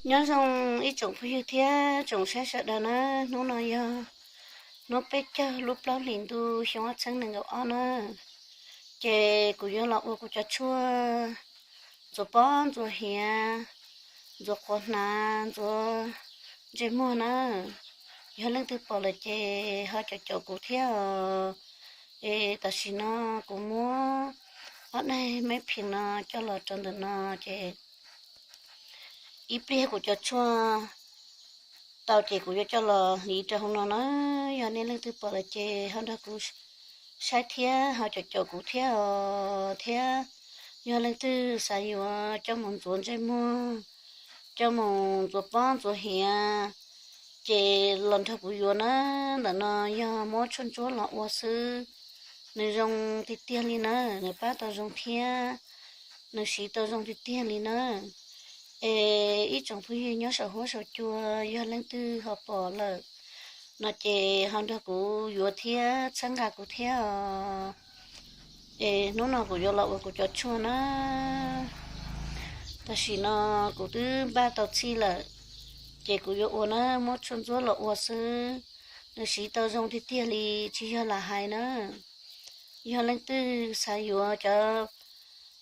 Nyob zoo ib tsoom phooj ywg thiab tsoom saib sawv daws na, hnub no yog hnub peb caug lub plaub hlis ntuj xyoo ob txhiab nees nkaum ob na. Ces kuv yuav los ua kuv cov tshuaj ntxuav pob ntxuav hiav, ntxuav quav hnav, ntxuav ntsej muag na. Yog leej twg pom lawm ces ho caum caum kuv thiab os. Es tam sim no kuv muab ob daim meb pheem no coj los rau ntawm no ces ib pliag kuv cov tshuaj tau ces kuv yuav coj los hliv rau hauv no na. Yog nej leej twg pom lawm ces ho nrog kuv saib thiab ho caum caum kuv thiab os thiab. Yog leej twg xav yuav coj mus ntxuav ntsej muag, coj mus ntxuav pob ntxuav hiav, ces los nrog kuv yuav na. Ntawm no yog muab tshuaj ntsuab los ua xwb, nws zoo tiag tiag li na, nws pab tau zoo thiab nws siv tau zoo tiag tiag li na. Es ib tsoom phooj ywg nyob saum huab saum cua, yog leej twg ho pom lawm no ces ho nrog kuv yuav thiab txhawb nqa kuv thiab os. Es hnub no kuv yuav los ua kuv cov tshuaj na. Tam sim no kuv twb npaj tau txhij lawm, ces kuv yuav ua na, muab tshuaj ntsuab los ua xwb, nws siv tau zoo tiag tiag li, tsis yog lam hais na. Yog leej twg xav yuav cov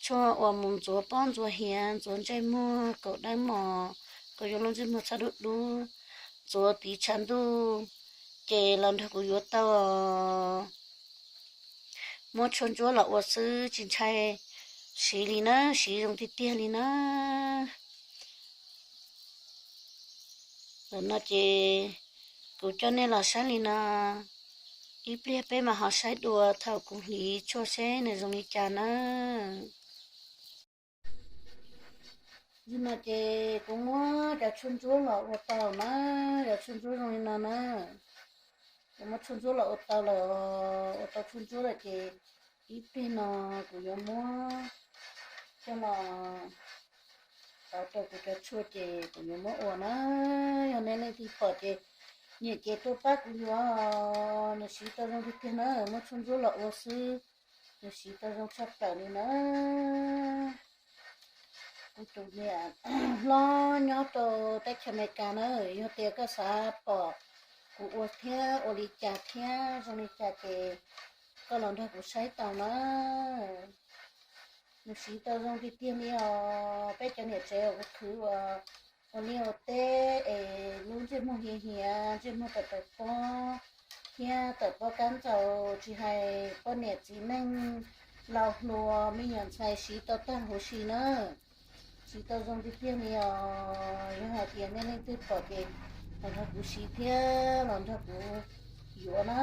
tshuaj uas mus ntxuav pob ntxuav hiav, ntxuav ntsej muag, kaum dawb mos, kom yuav lub ntsej muag txhob dub dub, ntxuav tiv tshav ntuj, ces los nrog kuv yuav tau. Muab tshuaj ntsuab los ua xwb tsis ntshai siv li na, siv zoo tiag tiag li na. Ntawm no ces kuv coj nej los saib li no, ib pliag peb mam ho saib dua thaum kuv hliv tshuaj seb nws zoo li cas na. Nim no ces kuv muab cov tshuaj ntsuab los ua tau na, cov tshuaj ntsuab zoo li no na. Kuv muab tshuaj ntsuab los ua tau lawm, ua tau tshuaj ntsuab lawm ces ib pliag no kuv yuav muab coj los tov rau kuv cov tshuaj ces kuv yuav muab ua na. Yog nej leej twg pom ces nyiam ces tuaj pab kuv yuav, nws siv tau zoo tiag tiag na, muab tshuaj ntsuab los ua xwb, nws siv tau zoo tshaj plaws li na. Kuv tus niam hlob nyob rau teb chaws Amelikas na, yog tias koj xav pom kuv ua thiab ua li cas thiab zoo li cas ces koj los nrog kuv saib tau na. Nws siv tau zoo tiag tiag li os. Peb cov niam tsev uas khwv ua liaj ua teb es lub ntsej muag hiav hiav, ntsej muag tawm tawm pob thiab tawm pob kab ntxaus, tsis hais poj niam txiv neej laus hluas me nyuam ntxhais siv tau tag huv si na. Siv tau zoo tiag tiag li os. Yog hais tias nej leej twg pom ces los nrog kuv siv thiab los nrog kuv yuav na.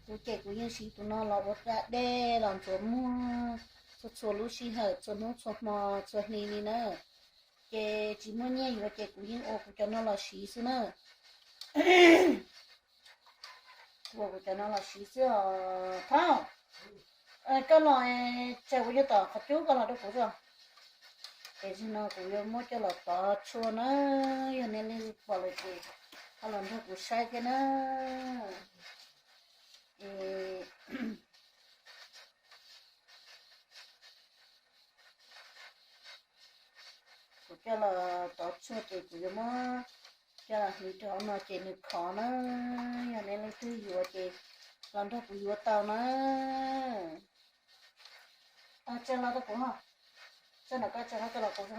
Kuv ces kuv yeej siv tus no los ua da dej los ntxuav muag txhua txhua lub sij hawm, txhua hnub txhua hmo txhua hli li na. Ces tsis muaj nyiaj yuav ces kuv yeej ua kuv cov no los siv xwb na. Kuv ua kuv cov no los siv xwb os. Thaub, koj los tsam kuv yuav tom qhov cub koj los rau kuv tso. Ces zaum no kuv yuav muab coj los tov tshuaj na. Yog nej leej twg pom lawm ces ho los nrog kuv saib thiab na. Kuv coj los tov tshuaj ces kuv yuav muab coj los hliv rau hauv no ces nws khov na. Yog nej leej twg yuav ces los nrog kuv yuav tau na. Tsa los rau kuv, tsa no koj tsa no koj los kuv.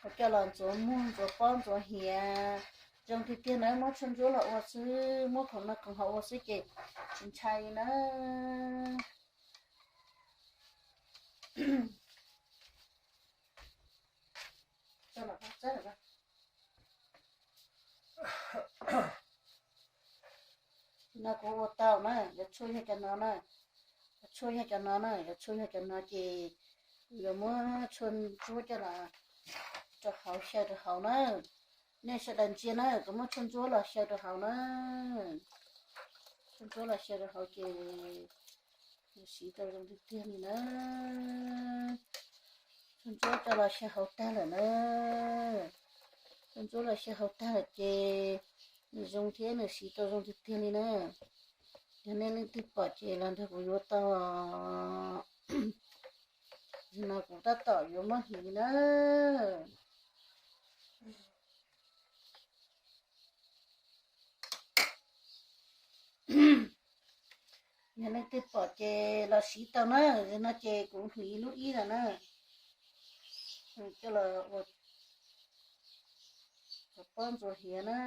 Kuv coj los ntxuav muag ntxuav pob ntxuav hiav zoo tiag tiag na, muab tshuaj ntsuab los ua xwb, muab khoom no khoom haus ua xwb ces tsis ntshai li na. No kuv ua tau na, cov tshuaj yog cov no na, cov tshuaj yog cov no na, cov tshuaj yog cov no ces kuv yuav muab tshuaj ntsuab coj los rau hauv, xyaw rau hauv na. Nej sawv daws ntsia na, kuv muab tshuaj ntsuab los xyaw rau hauv na. Tshuaj ntsuab los xyaw rau hauv ces nws siv tau zoo tiag tiag li na. Tshuaj ntsuab coj los xyaw hauv tag lawm na. Tshuaj ntsuab los xyaw hauv tag lawm ces nws zoo thiab nws siv tau zoo tiag tiag li na. Yog nej leej twg pom ces los nrog kuv yuav tau. Zaum no kuv tab tom yuav muab hliv na. Yog leej twg pom ces los siv tau na. Zaum no ces kuv hliv lub ib lawm na, coj los ua pob ntxuav hiav na.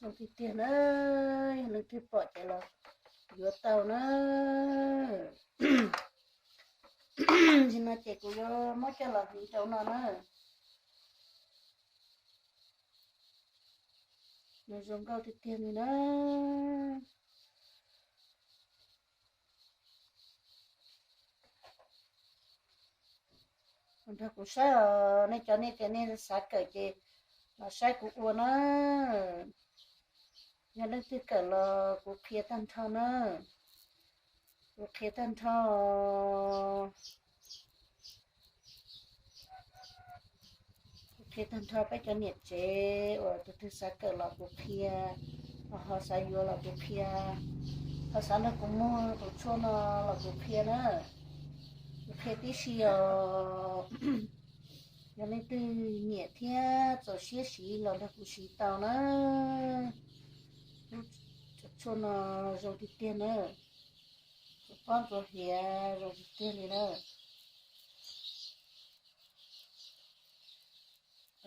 Zoo tiag tiag na, yog leej twg pom ces los yuav tau na. Nim no ces kuv yuav muab coj los hliv rau no na. Nws zoo nkauj tiag tiag li na. Nrog kuv saib os, nej cov nej tias nej xav kawm ces los saib kuv ua na. Yog leej twg kawm los kuv qhia tag nrho na. Kuv qhia tag nrho. Kuv qhia tag nrho peb cov niam tsev uas tus twg xav kawm los kuv qhia, ho xav yuav los kuv qhia, ho xav nrog kuv muag tus tshuaj no los kuv qhia na. Kuv qhia tib si os. Yog leej twg nyiam thiab txaus siab siv los nrog kuv siv tau na. Lub tshuaj no zoo tiag tiag na. Ntxuav pob ntxuav hiav zoo tiag tiag li na.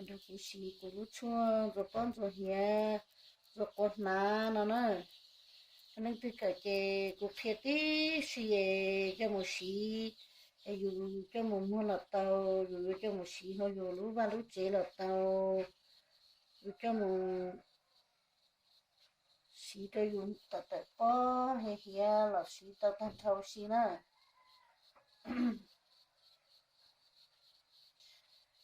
Nrog kuv siv kuv lub tshuaj ntxuav pob ntxuav hiav, ntxuav quav hnav no na. Yog leej twg kawm ces kuv qhia tib si es coj mus siv, es yus coj mus muag los tau, yus yuav coj mus siv hauv yus lub vaj lub tsev los tau, yus coj mus siv rau yus tawm tawm pob hiav hiav los siv tau tag nrho si na.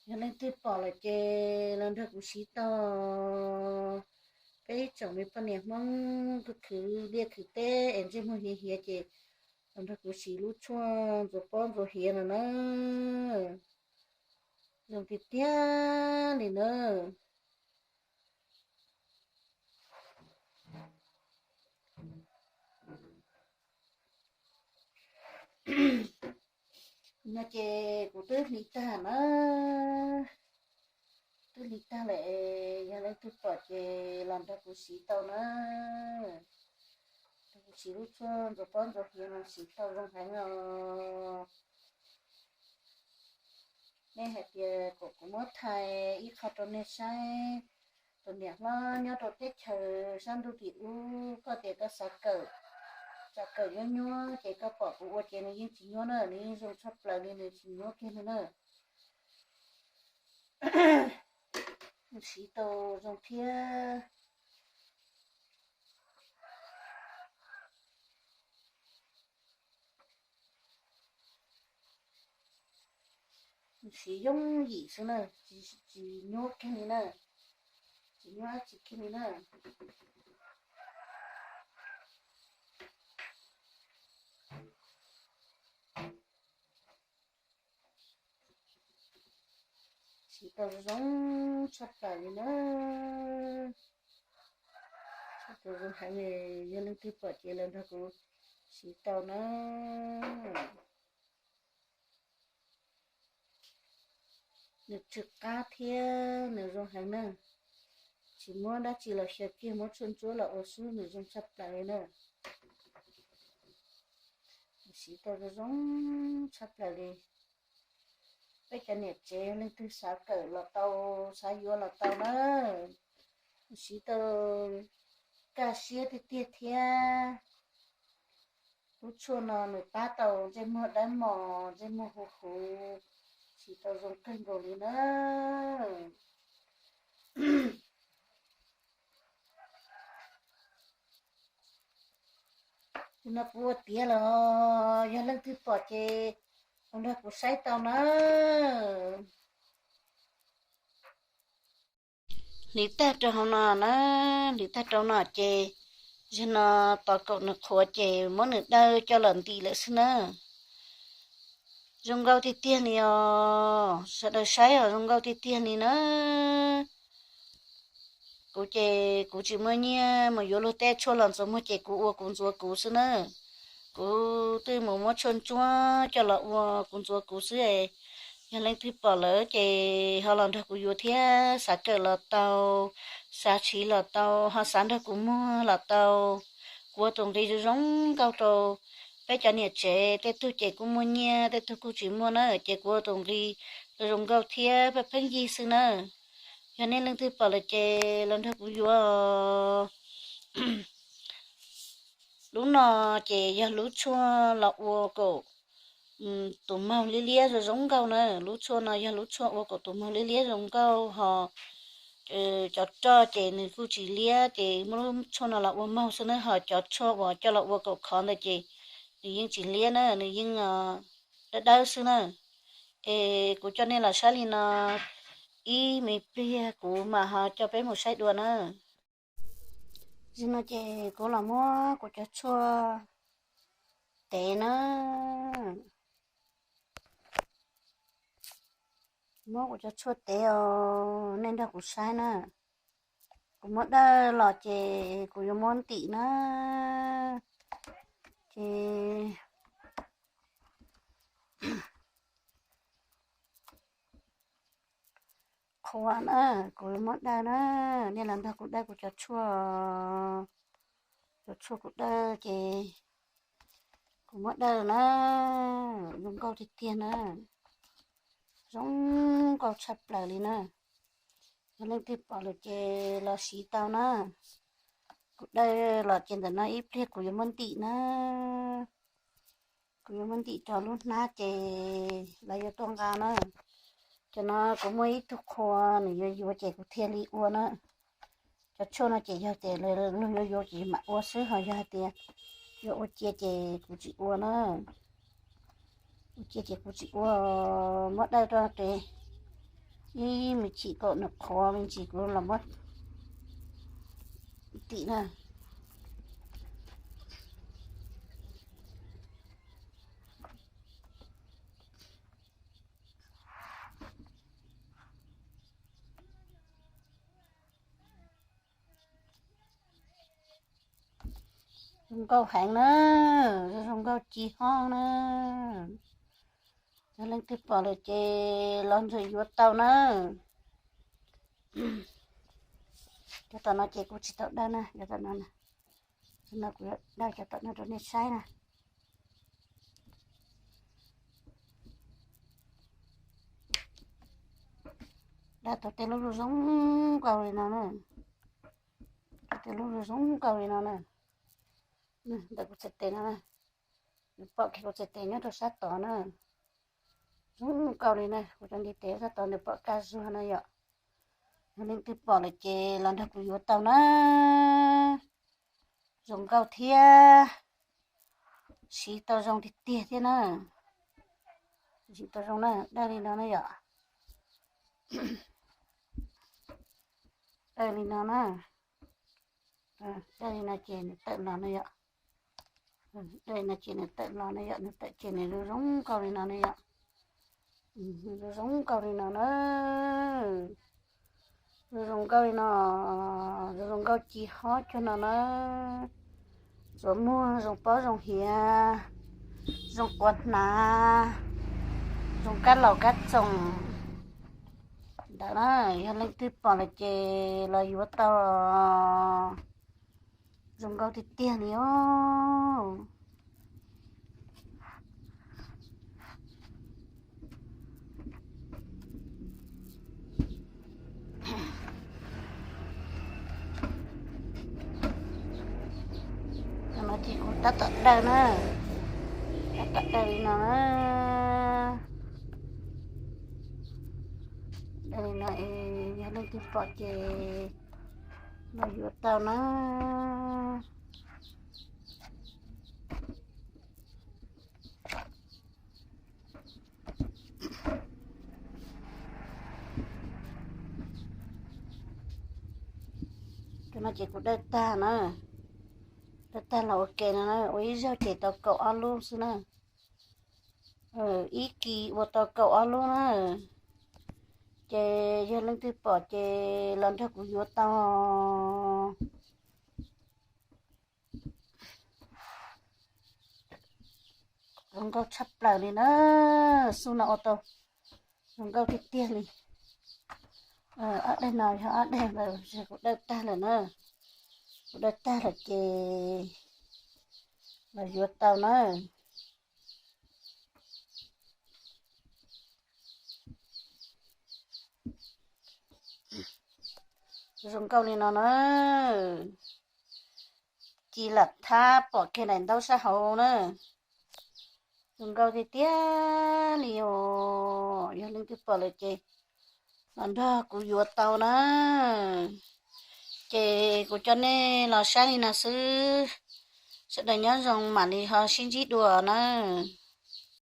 Yog leej twg pom lawm ces los nrog kuv siv tau. Peb ib tsoom me poj niam Hmoob khwv khwv liaj khwv teb es ntsej muag hiav hiav ces los nrog kuv siv lub tshuaj ntxuav pob ntxuav hiav no na. Zoo tiag tiag li na. No ces kuv twb hliv tag na, twb hliv tag lawm, yog leej twg pom ces los nrog kuv siv tau na. Nrog kuv siv lub tshuaj ntxuav pob ntxuav hiav no siv tau zoo heev os. Nej hais tias kom kuv muab thaij ib qho rau nej saib. Tus niam hlob nyob rau teb chaws sab ntuj tim ub, koj tias koj xav kawm, xav kawm nyuab nyuab ces koj pom kuv ua ces nws yeej tsis nyuab na, nws yeej zoo tshaj plaws li, nws tsis nyuab kiag li na. Siv tau zoo thiab. Siv yooj yim xwb na, tsis nyuab kiag li na, tsis nyuab dab tsi kiag li na. Siv tau zoo tshaj plaws li na. Siv tau zoo heev li, yog leej twg pom ces los nrog kuv siv tau na. Nws tsw qab thiab nws zoo heev na. Tsis muab dab tsi los xyaw kiag, muab tshuaj ntsuab los ua xwb nws zoo tshaj plaws li na. Siv tau zoo tshaj plaws li. Peb cov niam tsev leej twg xav kawm los tau, xav yuav los tau na. Siv tau kaj siab tiag tiag thiab. Lub tshuaj no nws pab tau ntsej muag dawb mos, ntsej muag huv huv, siv tau zoo kawg nkaus li na. Tus no kuv ua tiav los, yog leej twg pom ces los nrog kuv saib tau na. Hliv tag rau hauv no na, hliv tag rau no ces, zaum no tos kaum nws qhuav ces muab nws dawj coj los ntim lawm xwb na. Zoo nkauj tiag tiag li os, sawv daws saib os, zoo nkauj tiag tiag li na. Kuv ces kuv tsis muaj nyiaj mus yuav luag tej tshuaj los ntxuav muag ces kuv ua kuv ntxuav kuv xwb na. Kuv twb mus muab tshuaj ntsuab coj los ua kuv ntxuav kuv xwb. Yog leej twg pom lawm ces ho los nrog kuv yuav thiab, xav kawm los tau, xav siv los tau, ho xav nrog kuv muag los tau. Kuv ua tus nqi zoo zoo nkauj rau peb cov niam tsev, tej tug ces kuj muaj nyiaj, tej tug kuj tsis muaj na, ces kuv ua tus nqi zoo zoo nkauj thiab pheej pheej yig xwb na. Yog nej leej twg pom lawm ces los nrog kuv yuav. Lub no ces yog lub tshuaj los ua kom tus maug liab liab zoo zoo nkauj na. Lub tshuaj no yog lub tshuaj ua kom tus maug liab liab zoo nkauj ho cov roj ces nws kuj tsis liab, ces muab lub tshuaj no los ua maug xwb na, ho cov tshuaj uas coj los ua kom khov ntawd ces nws yeej tsis liab na, nws yeej dawb dawb xwb na. Es kuv coj nej los saib li no, ib me pliag kuv mam ho coj peb mus saib dua na. Zaum no ces kuv los muab kuv cov tshuaj tev na. Muab kuv cov tshuaj tev os, nej nrog kuv saib na. Kuv muab dawj los ces kuv yuav muab ntim na. Ces qhuav na, kuv yuav muab dawj na. Nej los nrog kuv dawj kuv cov tshuaj, cov tshuaj kuv dawj ces kuv muab dawj na. Zoo nkauj tiag tiag na, zoo nkauj tshaj plaws li na. Yog leej twg pom lawm ces los siv tau na. Kuv dawj los ces ntawm no ib pliag kuv yuav muab ntim na. Kuv yuav muab ntim rau lub hnab ces lawv yuav tuaj nqa na. Cov no kuv muaj ib tug qhua nws yuav yuav ces kuv thiaj li ua na. Cov tshuaj no ces yog tias luag yuav yuav ces mam ua xwb, ho yog hais tias yuav ua cia ces kuv tsis ua na. Ua cia ces kuv tsis ua, muab dawj rau tes ib me chim kom nws qhuav me ntsis kuv los muab ntim na. Zoo nkauj heev na, zoo nkauj ci hob na. Yog leej twg pom lawm ces los ntxuav yuav tau na. Cov tom no ces kuv tsis tau dawj na, cov tom no, no kuv dawj cov tom no rau nej saib na. Dawj tau tej lub zoo zoo nkauj li no na. Tau tej lub zoo zoo nkauj li no na. Ntawm kuv txhais tes no na. Nws pom kiag kuv txhais tes nyob rau sab tod na. Zoo nkauj li na, kuv cov ntiv tes sab tod nws pom kaj zuag na yom. Yog leej twg pom lawm ces los nrog kuv yuav tau na. Zoo nkauj thiab siv tau zoo tiag tiag thiab na. Siv tau zoo na, dawj li no na yom. Dawj li no na. Dawj li no ces nws tawm los na yom. Dawj li no ces nws tawm los na yom, nws tawm ces nws zoo zoo nkauj li no na yom. Zoo zoo nkauj li no na. Zoo zoo nkauj li no. Zoo zoo nkauj ci hob cuag no na. Ntxuav muag zoo pob zoo hiav, zoo quav hnav, zoo kab laus kab txoom ntawd na. Yog leej twg pom lawm ces los yuav tau. Zoo nkauj tiag tiag li os. Cov no ces kuv tab tom dawj na, tab tom dawj li no na. Dawj li no es yog leej twg pom ces los yuav tau na. No ces kuv dawj tag na, dawj tag los ua ke no na, ua ib zaug ces tau kaum ob lub xwb na. Ib kis ua tau kaum ob lub na. Ces yog leej twg pom ces los nrog kuv yuav tau. Zoo nkauj tshaj plaws li na, xub no ua tau zoo nkauj tiag tiag li. Ob daim no yog ob daim kuv dawj tag lawm na, kuv dawj tag lawm ces los yuav tau na. Zoo nkauj li no na, ci lam thab pom kiag daim ntaub sab hauv na. Zoo nkauj tiag tiag li os, yog leej twg pom lawm ces los nrog kuv yuav tau na. Ces kuv coj nej los saib li no xwb, sawv daws nyob zoo mam li ho sib ntsib dua nawb.